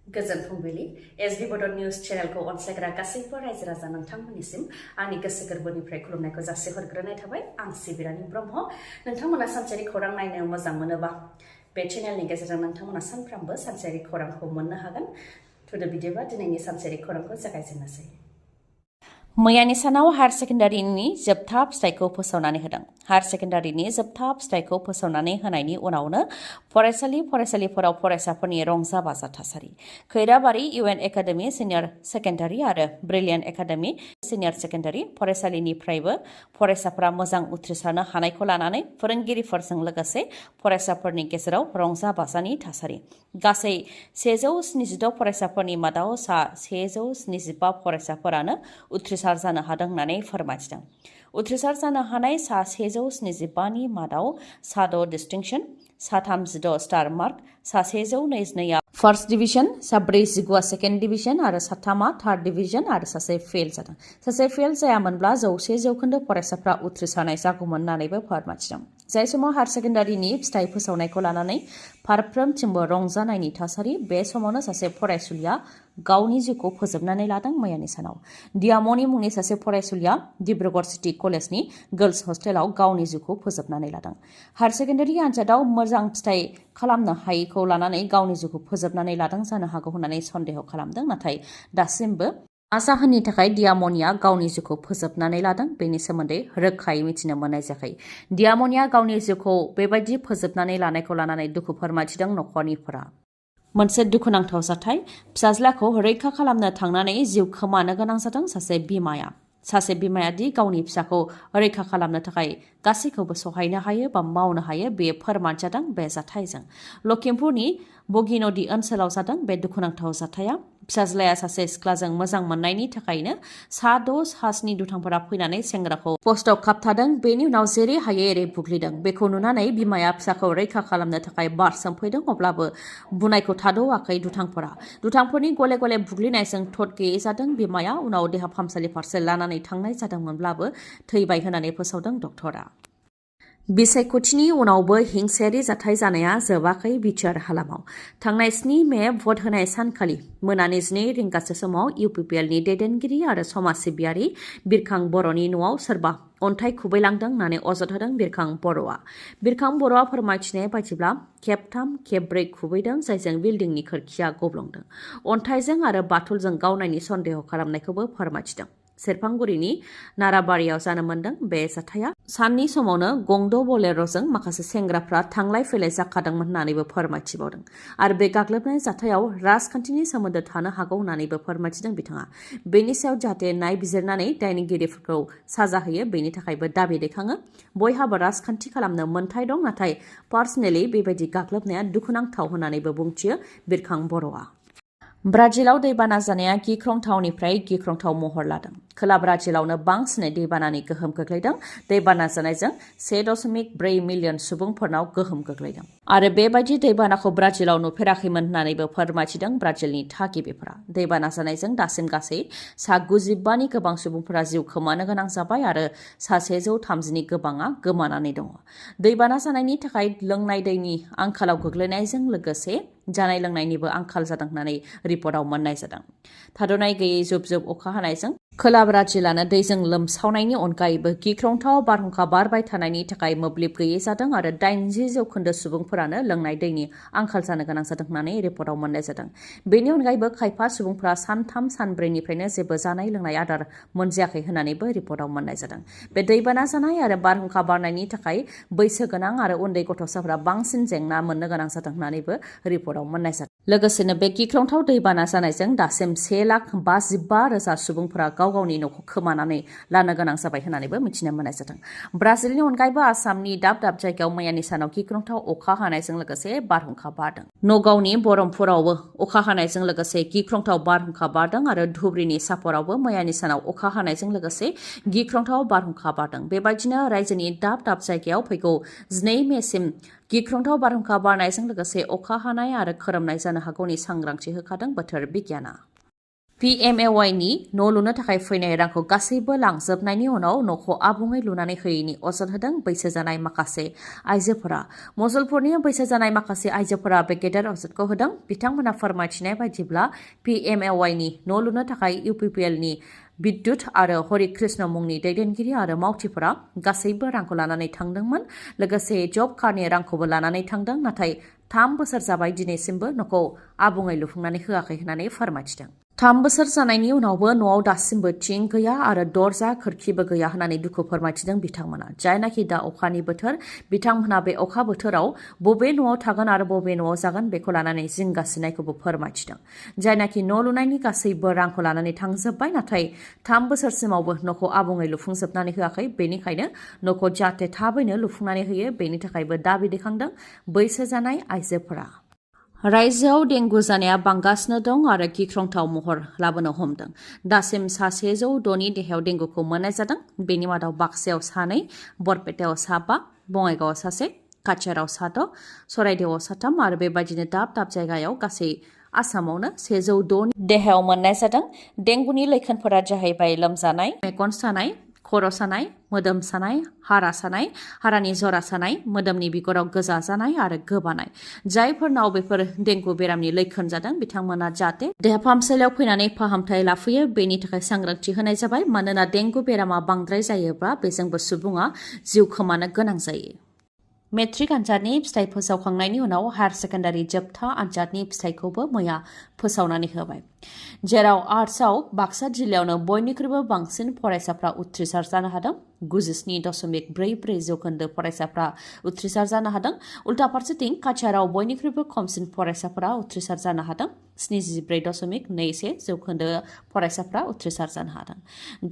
गोजोन फुंबिलि एसबी बड निउज चेनेलखौ अनसायग्रा गासैबो रायजो राजा नोंथांमोननिसिम आंनि गोसो गोरबोनिफ्राय खुलुमनायखौ जासिहरग्रोनाय थाबाय। आं सिबि रानि ब्रह्म। नोंथांमोना सानसेयारि खौरां नायनो मोजां मोनोबा बे चेनेलनि गेजेरजों नोंथांमोना सानफ्रामबो सानसेयारि खौरांखौ मोननो हागोन। बिदिबा दिनैनि सानसेयारि खौरांखौ जागायजेननोसै। मैयानि सानाव हायार सेकेन्डारिनि जोबथा फिथाइखौ फोसावनानै होदों। हायार सेकेन्डारिनि जोबथा फिथाइखौ फोसावनानै होनायनि उनावनो फरायसालिफोराव फरायसाफोरनि रंजा बाजा थासारि। खैराबारि इउएन एकाडेमि सिनियर सेकेन्डारि आरो ब्रिलियेन्ट एकाडेमि सिनियर सेकेन्डारि फरायसालिनिफ्रायबो फरायसाफोरा मोजां उथ्रिसारनो हानायखौ लानानै फोरोंगिरिफोरजों लोगोसे फरायसाफोरनि गेजेराव रंजा बाजानि थासारि। गासै 176 फरायसाफोरनि मादाव सा 175 फरायसाफोरानो उथ्रिसार जानो हादों होननानै फोरमायथिदों। उथ्रिसार जानो हानाय सा 175नि मादाव सा 6 डिस्टिंक्शन, सा 36 स्टार मार्क, सा 122आ फार्स्ट डिभिजन, सा 49 सेकेन्ड डिभिजन आरो सा 3 थार्ड डिभिजन आरो सासे फेल जादों। सासे फेल जायामोनब्ला 100% फरायसाफ्रा उथ्रिसारनाय जागौमोन होननानैबो फोरमायथिदों। जाय समाव हायार सेकेन्डारिनि फिथाइ फोसावनायखौ लानानै फारफ्रोमथिंबो रंजानायनि थासारि। बे समावनो सासे फरायसुलिया गावनि जिउखौ फोजोबनानै लादों। मैयानि सानाव दियामनि मुंनि सासे फरायसुलिया डिब्रुगड़ सिटी कलेजनि गार्लस हस्टेलाव गावनि जिउखौ फोजोबनानै लादों। हायार सेकेन्डारि आनजादाव मोजां फिथाइ खालामनो हायैखौ लानानै गावनि जिउखौ फोजोबनानै लादों जानो हागौ होननानै सन्देह खालामदों। नाथाय दासिमबो मा जाहोननि थाखाय दियामनिया गावनि जिउखौ फोजोबनानै लादों बेनि सोमोन्दै रोखायै मिथिनो मोननाय जायाखै। दियामनिया गावनि जिउखौ बेबायदि फोजोबनानै लानायखौ लानानै दुखु फोरमायथिदों नखरनिफोरा। मोनसे दुखुनांथाव जाथाय। फिसाज्लाखौ रैखा खालामनो थांनानै जिउ खोमानो गोनां जादों सासे बिमाया। सासे बिमाया दि गावनि फिसाखौ रैखा खालामनो थाखाय गासैखौबो सहायनो हायो बा मावनो हायो बे फोरमान जादों बे जाथायजों। लखिमपुरनि बगिनदी ओनसोलाव जादों बे दुखुनांथाव जाथाया। फिसाज्लाया सासे सिख्लाजों मोजां मोननायनि थाखायनो सा 6 सा 7 दुथांफोरा फैनानै सेंग्राखौ पस्टआव खाबथादों। बेनि उनाव जेरै हायो एरै बुग्लिदों। बेखौ नुनानै बिमाया फिसाखौ रैखा खालामनो थाखाय बारसोमफैदों। अब्लाबो बुनायखौ थाद'आखै दुथांफोरा। दुथांफोरनि गले गले बुग्लिनायजों थद गैयै जादों बिमाया। उनाव देहा फाहामसालि फारसे लानानै थांनाय जादोंमोनब्लाबो थैबाय होननानै फोसावदों डक्टरा। बिसायख'थिनि उनावबो हिंसायारि जाथाय जानाया जोबाखै बिटिआर हालामाव। थांनाय 7 मे भट होनाय सानखालि मोनानि 12 रिंगासो समाव UPPLनि दैदेनगिरि आरो समाज सिबियारि बिरखां बर'नि न'आव सोरबा अन्थाइ खुबैलांदों होननानै अजद होदों बिरखां बर'आ। बिरखां बर'आ फोरमायथिनाय बायदिब्ला खेबथाम खेबब्रै खुबैदों जायजों बिल्डिंनि खोरखिया गब्लंदों। अन्थाइजों आरो बाथुलजों गावनायनि सन्देह खालामनायखौबो फोरमायथिदों। सेरफांगुरिनि नाराबारियाव जानो मोन्दों बे जाथाया। साननि समावनो गंद' बलेर'जों माखासे सेंग्राफ्रा थांलाय फैलाय जाखादोंमोन होननानैबो फोरमायथिबावदों। आरो बे गाग्लोबनाय जाथायाव राजखान्थिनि सोमोन्दो थानो हागौ होननानैबो फोरमायथिदों बिथाङा। बेनि सायाव जाहाथे नायबिजिरनानै दायनिगिरिफोरखौ साजा होयो बेनि थाखायबो दाबि दैखाङो। बयहाबो राजखान्थि खालामनो मोन्थाय दं, नाथाय पार्सनेलि बेबायदि गाग्लोबनाया दुखुनांथाव होननानैबो बुंथियो बिरखां बर'आ। ब्राजिलाव दैबाना जानाया गिख्रंथावनिफ्राय गिख्रंथाव महर लादों। खोला ब्राजिलावनो बांसिनै दैबानानि गोहोम गोग्लैदों। दैबाना जानायजों 1.4 मिलियन सुबुंफोरनाव गोहोम गोग्लैदों। आरो बेबायदि दैबानाखौ ब्राजिलाव नुफेराखैमोन होननानैबो फोरमायथिदों ब्राजिलनि थागिबिफोरा। दैबाना जानायजों दासिम गासै सा 95नि गोबां सुबुंफोरा जिउ खोमानो गोनां जाबाय आरो सा 130नि गोबाङा गोमानानै दङ। दैबाना जानायनि थाखाय लोंनाय दैनि आंखालाव गोग्लैनायजों लोगोसे जानाय लोंनायनिबो आंखाल जादों होननानै रिपर्टआव मोननाय जादों। थाद'नाय गैयै जुब जुब अखा हानायजों खोला ब्राजिलानो दैजों लोमसावनायनि अनगायैबो गिख्रंथाव बारहुंखा बारबाय थानायनि थाखाय मोब्लिब गैयै जादों आरो 80% सुबुंफोरानो लोंनाय दैनि आंखाल जानो गोनां जादों होननानै रिपर्टआव मोननाय जादों। बेनि अनगायैबो खायफा सुबुंफोरा सानथाम सानब्रैनिफ्रायनो जेबो जानाय लोंनाय आदार मोनजायाखै होननानैबो रिपर्टआव मोननाय जादों। बे दैबाना जानाय आरो बारहुंखा बारनायनि थाखाय बैसोगोनां आरो उन्दै गथ'साफोरा बांसिन जेंना मोननो गोनां जादों होननानैबो रिपर्टआव मोननाय जादों। लोगोसेनो बे गिख्रंथाव दैबाना जानायजों दासिम 1,55,000 सुबुंफोरा गाव गावनि न'खौ खोमानानै लानो गोनां जाबाय होननानैबो मिथिनो मोननाय जादों। ब्राजिलनि अनगायैबो आसामनि दाब दाब जायगायाव मैयानि सानाव गिख्रंथाव अखा हानायजों लोगोसे बारहुंखा बारदों। नगावनि बरमपुरावबो अखा हानायजों लोगोसे गिख्रंथाव बारहुंखा बारदों आरो धुबुरीनि सापरावबो मैयानि सानाव अखा हानायजों लोगोसे गिख्रंथाव बारहुंखा बारदों। बेबायदिनो रायजोनि दाब दाब जायगायाव फैगौ 2 मेसिम गिख्रंथाव बारहुंखा बारनायजों लोगोसे अखा हानाय आरो खोरोमनाय जानो हागौनि सांग्रांथि होखादों बोथोर बिगियाना। PMAY-नि न' लुनो थाखाय फैनाय रांखौ गासैबो लांजोबनायनि उनाव न'खौ आबुङै लुनानै होयैनि अजद होदों बैसो जानाय माखासे आइजोफोरा। मसलपुरनि बैसो जानाय माखासे आइजोफोरा बे गेदेर अजदखौ होदों। बिथांमोना फोरमायथिनाय बायदिब्ला PMAY-नि न' लुनो थाखाय UPPLनि बिद्युत आरो हरि कृष्ण मुंनि दैदेनगिरि आरो मावथिफोरा गासैबो रांखौ लानानै थांदोंमोन। लोगोसे जब कार्डनि रांखौबो लानानै थांदों, नाथाय 3 बोसोर जाबाय दिनैसिमबो न'खौ आबुङै लुफुंनानै होआखै होननानै फोरमायथिदों। 3 बोसोर जानायनि उनावबो न'आव दासिमबो थिं गैया आरो दरजा खोरखिबो गैया होननानै दुखु फोरमायथिदों बिथांमोना। जायनाखि दा अखानि बोथोर, बिथांमोना बे अखा बोथोराव बबे न'आव थागोन आरो बबे न'आव जागोन बेखौ लानानै जिंगासिनायखौबो फोरमायथिदों। जायनाखि न' लुनायनि गासैबो रांखौ लानानै थांजोब्बाय, नाथाय 3 बोसोरसिमावबो न'खौ आबुङै लुफुंजोबनानै होआखै। बेनिखायनो न'खौ जाहाथे थाबैनो लुफुंनानै होयो बेनि थाखायबो दाबि दैखांदों बैसो जानाय आइजोफोरा। रायजोआव डेंगु जानाया बांगासिनो दं आरो गिख्रंथाव महर लाबोनो हमदों। दासिम सा 106नि देहायाव डेंगुखौ मोननाय जादों। बेनि मादाव बाक्सायाव 2, बरपेटायाव 5, बङाइगावआव 1, काछाराव 7, सराइदेवआव 3 आरो बेबायदिनो दाब दाब जायगायाव गासै आसामावनो 106नि देहायाव मोननाय जादों। डेंगुनि लैखोनफोरा जाहैबाय लोमजानाय, मेगन सानाय, खर' सानाय, मोदोम सानाय, हारा सानाय, हारानि जरा सानाय, मोदोमनि बिगुराव गोजा जानाय आरो गोबानाय। जायफोरनाव बेफोर डेंगु बेरामनि लैखोन जादों बिथांमोना जाहाथे देहा फाहामसालियाव फैनानै फाहामथाय लाफैयो बेनि थाखाय सांग्रांथि होनाय जाबाय। मानोना डेंगु बेरामा बांद्राय जायोब्ला बेजोंबो सुबुङा जिउ खोमानो गोनां जायो। मेट्रिक आनजादनि फिथाइ फोसावखांनायनि उनाव हायार सेकेन्डारि जोबथा आनजादनि फिथाइखौबो मैया फोसावनानै होबाय। जेराव आर्ट्सआव बाक्सा जिल्लायावनो बयनिख्रुइबो बांसिन फरायसाफ्रा उथ्रिसार जानो हादों। 97.44 जौखोन्दो फरायसाफ्रा उथ्रिसार जानो हादों। उल्था फारसेथिं काछाराव बयनिख्रुइबो खमसिन फरायसाफ्रा उथ्रिसार जानो हादों। 74.21 जौखोन्दो फरायसाफ्रा उथ्रिसार जानो हादों।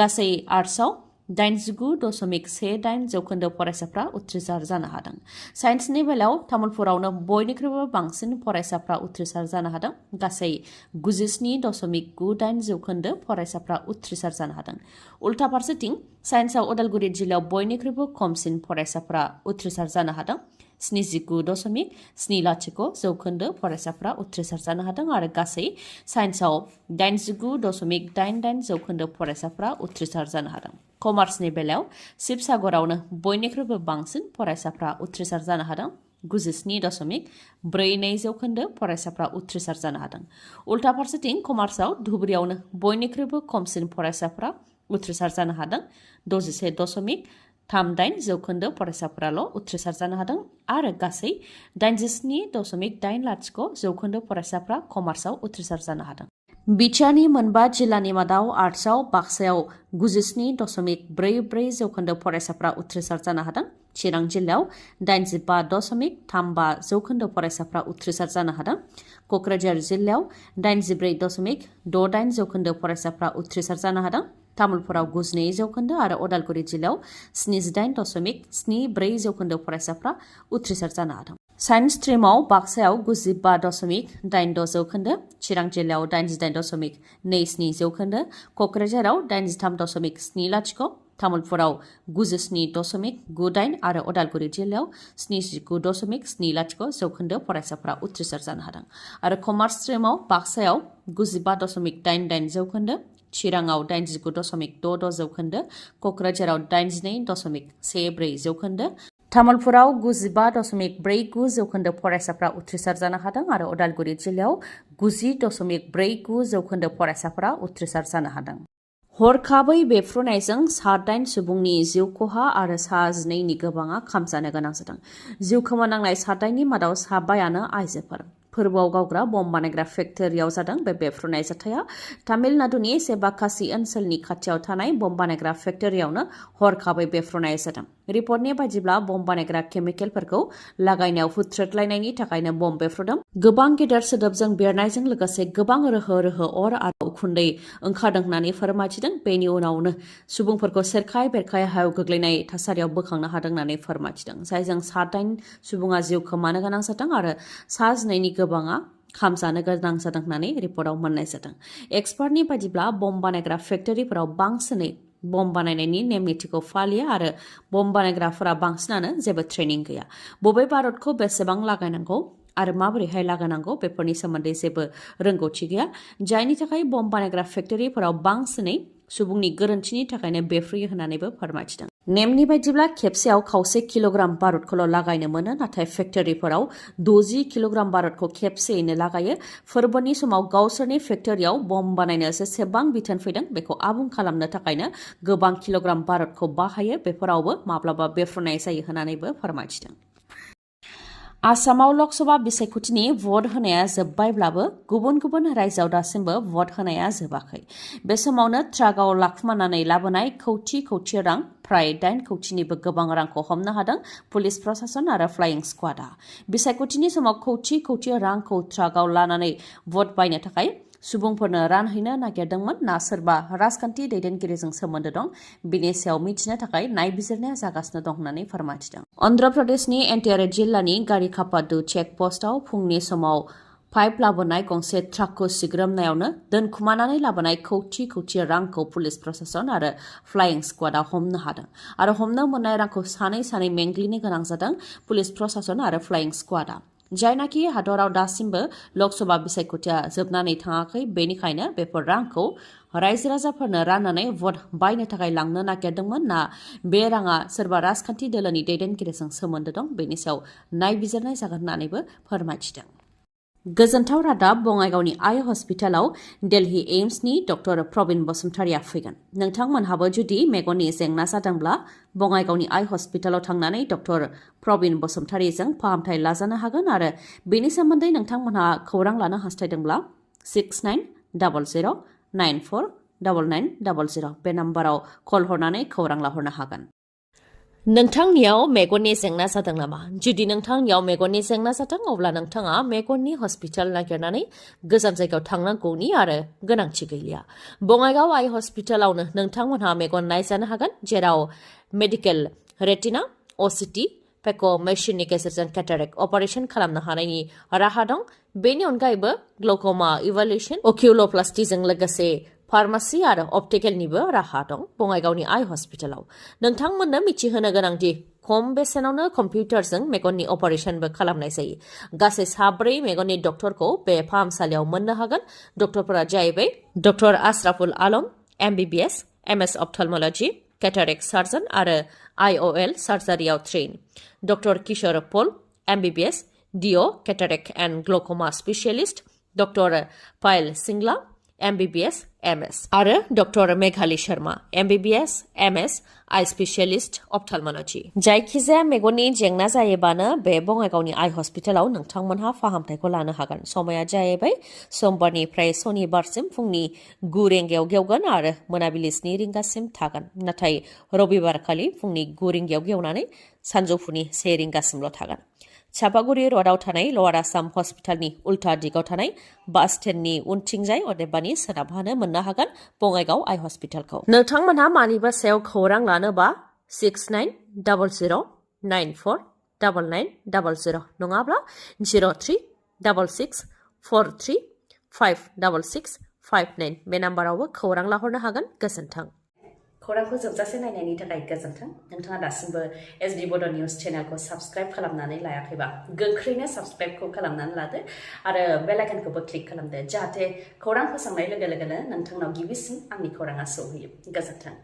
गासै आर्ट्सआव 89.18 जौखोन्दो फरायसाफ्रा उथ्रिसार जानो हादों। साइन्सनि बेलायाव तामुलपुरावनो बयनिख्रुइबो बांसिन फरायसाफ्रा उथ्रिसार जानो हादों। गासै 97.98 जौखोन्दो फरायसाफ्रा उथ्रिसार जानो हादों। उल्था फारसेथिं साइन्सआव उदालगुरि जिल्लायाव बयनिख्रुइबो खमसिन फरायसाफ्रा उथ्रिसार जानो हादों। 79.70 जौखोन्दो फरायसाफ्रा उथ्रिसार जानो हादों आरो गासै साइन्सआव 89.88 जौखोन्दो फरायसाफ्रा उथ्रिसार जानो हादों। कमार्सनि बेलायाव शिबसागरावनो बयनिख्रुइबो बांसिन फरायसाफ्रा उथ्रिसार जानो हादों। 97.42 जौखोन्दो फरायसाफ्रा उथ्रिसार जानो हादों। उल्था फारसेथिं कमार्सआव धुबुरियावनो बयनिख्रुइबो खमसिन फरायसाफ्रा उथ्रिसार जानो हादों। 61.38 जौखोन्दो फरायसाफोराल' उथ्रिसार जानो हादों आरो गासै 87.80 जौखोन्दो फरायसाफ्रा कमार्सआव उथ्रिसार जानो हादों। बिटिआरनि मोनबा जिल्लानि मादाव आर्ट्सआव बाक्सायाव 97.44 जौखोन्दो फरायसाफ्रा उथ्रिसार जानो हादों। चिरां जिल्लायाव 85.35 जौखोन्दो फरायसाफ्रा उथ्रिसार जानो हादों। क'क्राझार जिल्लायाव 84.68 जौखोन्दो फरायसाफ्रा उथ्रिसार जानो हादों। तामुलपुराव 92 जौखोन्दो आरो उदालगुरि जिल्लायाव 78.74 जौखोन्दो फरायसाफ्रा उथ्रिसार जानो हादों। साइन्स स्ट्रिमाव बाक्सायाव 95.86 जौखोन्दो, चिरां जिल्लायाव 88.27 जौखोन्दो, क'क्राझाराव 83.70, तामुलपुराव 97.98 आरो उदालगुरि जिल्लायाव 79.70 जौखोन्दो फरायसाफ्रा उथ्रिसार जानो हादों। आरो कमार्स स्ट्रिमाव बाक्सायाव 95.88 जौखोन्दो, चिराङाव 89.66 जौखोन्दो, क'क्राझाराव 82.14 जौखोन्दो, तामुलपुराव 95.49 जौखोन्दो फरायसाफ्रा उथ्रिसार जानो हादों आरो उदालगुरि जिल्लायाव 90.49 जौखोन्दो फरायसाफ्रा उथ्रिसार जानो हादों। हरखाबै बेफ्रुनायजों 8 सुबुंनि जिउ खहा आरो 12नि गोबाङा खामजानो गोनां जादों। जिउ खोमानांनाय 8नि मादाव 9 आइजोफोर। फोरबोआव गावग्रा बम बानायग्रा फेक्टरियाव जादों बे बेफ्रुनाय जाथाया। तामिलनाडुनि सेबाकासि ओनसोलनि खाथियाव थानाय बम बानायग्रा फेक्टरियावनो हरखाबै बेफ्रुनाय जादों। रिपर्टनि बायदिब्ला बम बानायग्रा केमिकेलफोरखौ लागायनायाव हुथ्रोदलायनायनि थाखायनो बम बेफ्रुदों। गोबां गेदेर सोदोबजों बेरनायजों लोगोसे गोबां रोहो रोहो अर आरो उखुन्दै ओंखारदों होननानै फोरमायथिदों। बेनि उनावनो सुबुंफोरखौ सेरखाय बेरखाय हायाव गोग्लैनाय थासारियाव बोखांनो हादों होननानै फोरमायथिदों। जायजों 8 सुबुङा जिउ खोमानो गोनां जादों आरो 12नि गोबाङा खामजानो गोनां जादों होननानै रिपर्टआव मोननाय जादों। एक्सपार्टनि बायदिब्ला बम बानायग्रा फेक्टरिफोराव बांसिनै बम बानायनायनि नेम निथिखौ फालियो आरो बम बानायग्राफोरा बांसिनानो जेबो ट्रेनिं गैया। बबे बारुदखौ बेसेबां लागायनांगौ आरो माबोरैहाय लागानांगौ बेफोरनि सोमोन्दै जेबो रोंगौथि गैया जायनि थाखाय बम बानायग्रा फेक्टरिफोराव बांसिनै सुबुंनि गोरोन्थिनि थाखायनो बेफ्रुयो होननानैबो फोरमायथिदों। नेमनि बायदिब्ला खेबसेयाव 1/4 किल'ग्राम बारुदखौल' लागायनो मोनो नाथाय फेक्टरिफोराव 60 किल'ग्राम बारुदखौ खेबसेयैनो लागायो। फोरबोनि समाव गावसोरनि फेक्टरियाव बम बानायनो जेसेबां बिथोन फैदों बेखौ आबुं खालामनो थाखायनो गोबां किल'ग्राम बारुदखौ बाहायो बेफोरावबो माब्लाबा बेफ्रुनाय जायो होननानैबो फोरमायथिदों। आसामाव लकसभा बिसायख'थिनि भट होनाया जोब्बायब्लाबो गुबुन गुबुन रायजोआव दासिमबो भट होनाया जोबाखै। बे समावनो ट्राकआव लाखुमानानै लाबोनाय खौथि रां फ्राय 8 कौटिनिबो गोबां रांखौ हमनो हादों पुलिस प्रशासन आरो फ्लाइं स्क्वाडआ। बिसायख'थिनि समाव खौथि रांखौ ट्राकआव लानानै भट बायनो थाखाय सुबुंफोरनो रानहैनो नागिरदोंमोन ना सोरबा राजखान्थि दैदेनगिरिजों सोमोन्दो दं बिनि सायाव मिथिनो थाखाय नायबिजिरनाया जागासिनो दं होननानै फोरमायथिदों। अन्ध्र प्रदेशनि एनटिआर जिल्लानि गारिखापादु चेक पस्टआव फुंनि समाव पाइप लाबोनाय गंसे ट्राकखौ सिग्रोमनायावनो दोनखुमानानै लाबोनाय खौथि रांखौ पुलिस प्रशासन आरो फ्लाइं स्क्वाडआ हमनो हादों आरो हमनो मोननाय रांखौ सानै मेंग्लिनो गोनां जादों पुलिस प्रशासन आरो फ्लाइं स्क्वाडआ। जायनाखि हादराव दासिमबो लकसभा बिसायख'थिया जोबनानै थाङाखै बेनिखायनो बेफोर रांखौ रायजो राजाफोरनो राननानै भट बायनो थाखाय लांनो नागिरदोंमोन ना बे राङा सोरबा राजखान्थि दोलोनि दैदेनगिरिजों सोमोन्दो दं बेनि सायाव नायबिजिरनाय जागोन होननानैबो फोरमायथिदों। गोजोनथाव रादाब बङाइगावनि आइ हस्पिटालाव दिल्ली एम्सनि डक्टर प्रबिन बसुमतारिया फैगोन। नोंथांमोनहाबो जुदि मेगननि जेंना जादोंब्ला बङाइगावनि आइ हस्पिटालाव थांनानै डक्टर प्रबिन बसुमतारिजों फाहामथाय लाजानो हागोन आरो बेनि सोमोन्दै नोंथांमोनहा खौरां लानो हास्थायदोंब्ला 6900949900 बे नाम्बाराव कल हरनानै खौरां लाहरनो हागोन। नोंथांनियाव मेगननि जेंना जादों नामा? जुदि नोंथांनियाव मेगननि जेंना जादों अब्ला नोंथाङा मेगननि हस्पिटाल नागिरनानै गोजान जायगायाव थांनांगौनि आरो गोनांथि गैलिया। बङाइगाव आइ हस्पिटालावनो नोंथांमोनहा मेगन नायजानो हागोन जेराव मेडिकेल रेटिना असिटि पेक' मेसिननि गेजेरजों केटारेक्ट अपारेशन खालामनो हानायनि राहा दं। बेनि अनगायैबो ग्लक'मा इभालुएसन अकिउल'प्लास्टिजों लोगोसे फार्मासि आरो अप्टिकेलनिबो राहा दं बङाइगावनि आइ हस्पिटालाव। नोंथांमोननो मिथिहोनो गोनांदि खम बेसेनावनो कम्पिउटारजों मेगननि अपारेशनबो खालामनाय जायो। गासै 4 मेगननि डक्टरखौ बे फाहामसालियाव मोननो हागोन। डक्टरफोरा जाहैबाय doctor Ashraful Alam MBBS MS ophthalmology cataract surgeon आरो IOL सार्जारियाव train, doctor Kishore Pal MBBS DO cataract and glaucoma specialist, doctor Payal Singla MBBS MS आरो doctor Meghali Sharma MBBS MS eye specialist ophthalmology. जायखिजाया मेगननि जेंना जायोबानो बे बङाइगावनि आइ हस्पिटालाव नोंथांमोनहा फाहामथायखौ लानो हागोन। समाया जाहैबाय समबारनिफ्राय सनिबारसिम फुंनि 9 रिंगायाव गेवगोन आरो मोनाबिलि 7 रिंगासिम थागोन। नाथाय रबिबारखालि फुंनि 9 रिंगायाव गेवनानै सानजौफुनि 1 रिंगासिमल' थागोन। चापागुरि र'डआव थानाय लवार आसाम हस्पिटालनि उल्था दिगाव थानाय बास स्टेन्डनि उनथिंजाय अदेबानि सोनाबहानो मोननो हागोन बङाइगाव आइ हस्पिटालखौ। नोंथांमोनहा मानिबा सायाव खौरां लानोबा 6900949900 नङाब्ला 0366435659 बे नाम्बारावबो खौरां लाहरनो हागोन। गोजोन्थों। खौरांखौ जोबजासे नायनायनि थाखाय गोजोन्थों। नोंथाङा दासिमबो SD बड' निउस चेनेलखौ साबस्क्राइब खालामनानै लायाखैबा गोख्रैनो साबस्क्राइबखौ खालामनानै लादो आरो बेल आइकनखौबो क्लिक खालामदो जाहाथे खौरां फोसावनाय लोगो लोगोनो नोंथांनाव गिबिसिन आंनि खौराङा सौहैयो। गोजोन्थों।